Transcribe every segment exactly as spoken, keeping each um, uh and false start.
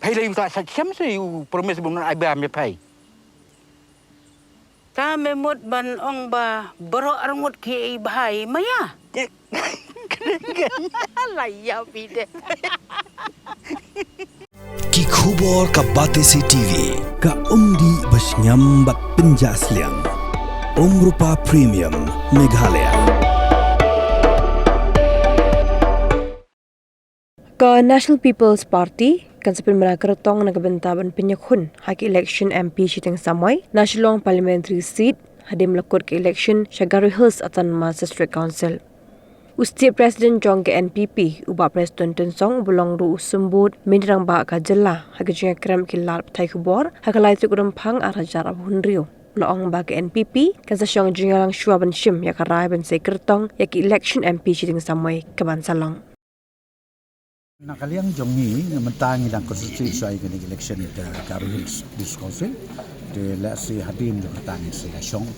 Phai lei u ta sa chem se u promise bun ai ba me phai. Ta me mut ban ong ba baroh arngut ki ei bhai maya. La ya bide. Ki khubor ka Batesi T V, ka umdih ba shngiam bad pynjah sliang. Umrupa Premium Meghalaya. Ka National People's Party kan sa pynbna kyrtong na ka bynta ban pynïakhun ha ki election M P shiteng samoi na Shillong Parliamentary Seat, hadien ba la kut ka election sha Garo Hills Autonomous District Council. U State President jong ka N P P, u Bah Prestone Tynsong, uba long ruh u Symbud Myntri Rangbah ka Jylla, ha ka jingïakren bad ki lad pathai khubor ha ka lai tarik u Rymphang ar hajar arphew hynriew, u la ong ba ka N P P kan sa shong jingïalang shuwa ban shim ïa ka rai ban sei kyrtong ïa ka election M P shiteng samoi kaban sa long. Na ka liang jong ngi, mynta ngi dang constitute shuwa ïa kane ka election ka Garo Hills District Council. Te lehse hadien jong kata ngin sa ïa shong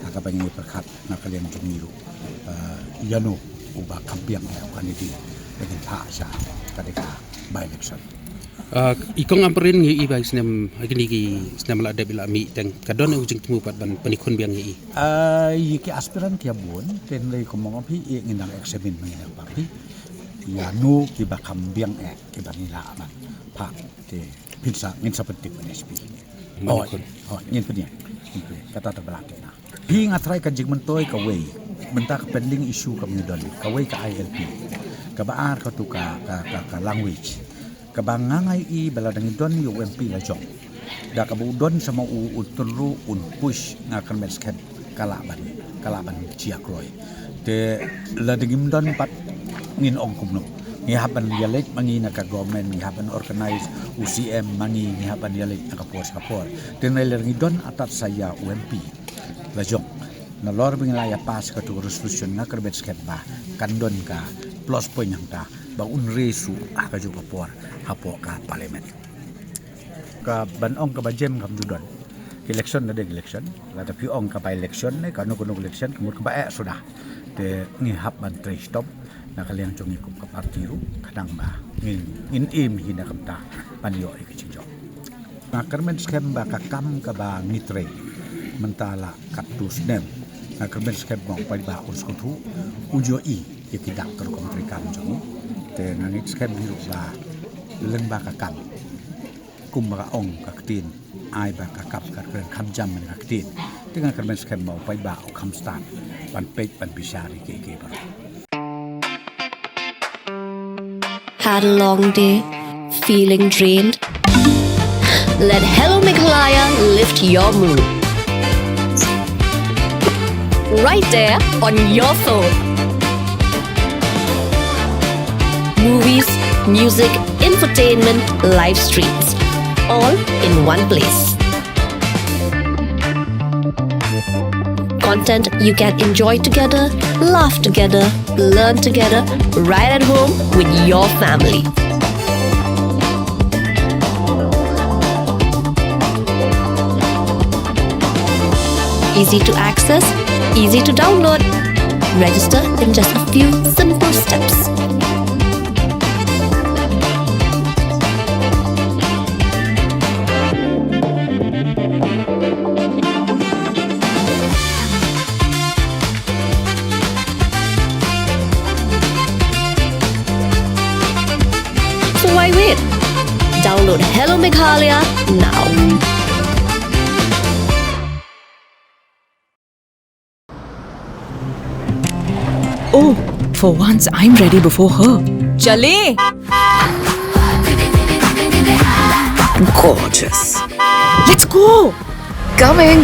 ha kaba ngi pyrkhat na ka liang jong ngi ruh, eh, ïano uba kham biang ïa u candidate ba ngin phah sha kane ka by election. Ah, i Kong Ampareen, ngi i ba i snem, ha kine ki snem la dep i la mih teng, ka don u jingthmu pat ban pynïakhun biang ïa i? Ah, ïa ki aspirant ki ïa bun, te hynrei kumno phi, i ngin dang examine, ngin dang phi ïano kiba kham biang eh kiba ngi lah ban phah, te phin sa, ngin sa pyntip ban S P. Ngin pynïakhun. Oh, oh, ngin pynïakhun. Ngin pynïakhun. Kata te ba la te na. Hi nga tharai ka jingmyntoi kawei. Mynta ka pending issue ka ngi don. Kawei ka I L P. Kaba ar katu ka, ka, ka, ka language. Kaba nga nga i ba la dang don ïa u M P la jong. Da kaba u don sa ma u, u tynru un push, nga kyrmen skhem ka lah ban, ka lah ban jia kloi. Te la dang im don pat ngin ong kumno. Ngi hap ban ïaleit ma ngi na ka government, ngi hap ban organize u C M ma ngi, ngi hap ban ïaleit na ka por sha ka por. Te ngi la dang don atat sa ïa u M P la jong. Nalor ba ngi la ïa pass katu ka resolution, nga kyrmen skhem ba kan don ka plus point hangta ba un raise u ha kajuh ka por hapoh ka parliament. Ka ban ong kaba jem kam ju don. Ka election na dei ka election. Lada phi ong ka by election ne kano kano ka election, ka mut kaba eh suda. Te ngi hap ban trei shitom na ka liang jong ngi kum ka party ruh, khnang ba ngin, ngin im hi na ka bynta ban ïoh ïa ka jingjop. Nga kyrmen skhem ba ka kam kaba ngi trei mynta la katto snem, nga kyrmen skhem ba u paidbah un sngewthuh, un ïohi ïa ki dak ka rukom treikam jong ngi. Te nga ngeit skhem hi ruh ba lyngba ka kam, kumba ka ong ka ktien, ai ba ka kam ka kren kham jam na ka ktien. Te nga kyrmen skhem ba u paidbah u kham stad ban peit ban bishar ïa kiei kiei baroh. Had a long day? Feeling drained? Let Hello Meghalaya lift your mood. Right there on your phone. Movies, music, entertainment, live streams, all in one place. Content you can enjoy together, laugh together, learn together, right at home with your family. Easy to access, easy to download. Register in just a few simple steps. So why wait? Download Hello Meghalaya now. Oh, for once I'm ready before her. Chale! Gorgeous. Let's go! Coming!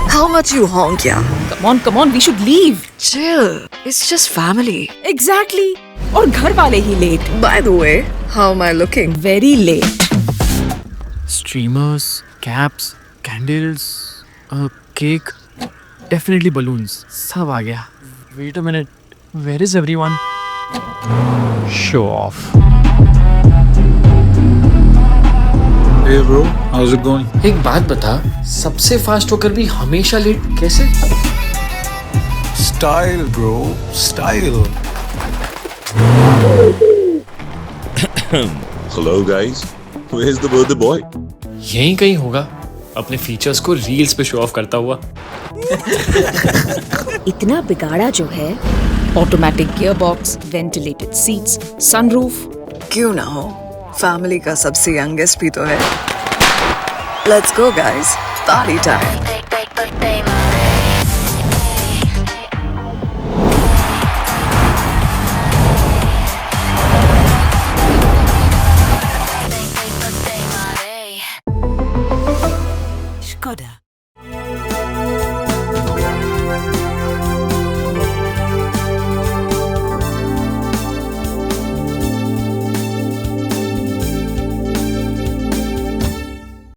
How much you honk, yeah? Come on, come on, we should leave. Chill. It's just family. Exactly. और घर वाले ही late. By the way, how am I looking? Very late. Streamers, caps, candles, a cake, definitely balloons. सब आ गया. Wait a minute. Where is everyone? Show off. Hey bro, how's it going? एक बात बता, सबसे fast होकर भी हमेशा late कैसे? Style bro, style. Hello guys, where's the birthday boy? यहीं कहीं होगा, अपने फीचर्स को रील्स पे शो ऑफ करता हुआ। इतना बिगाड़ा जो है। Automatic gearbox, ventilated seats, sunroof। क्यों ना हो, फैमिली का सबसे यंगेस्ट भी तो है। Let's go guys, party time।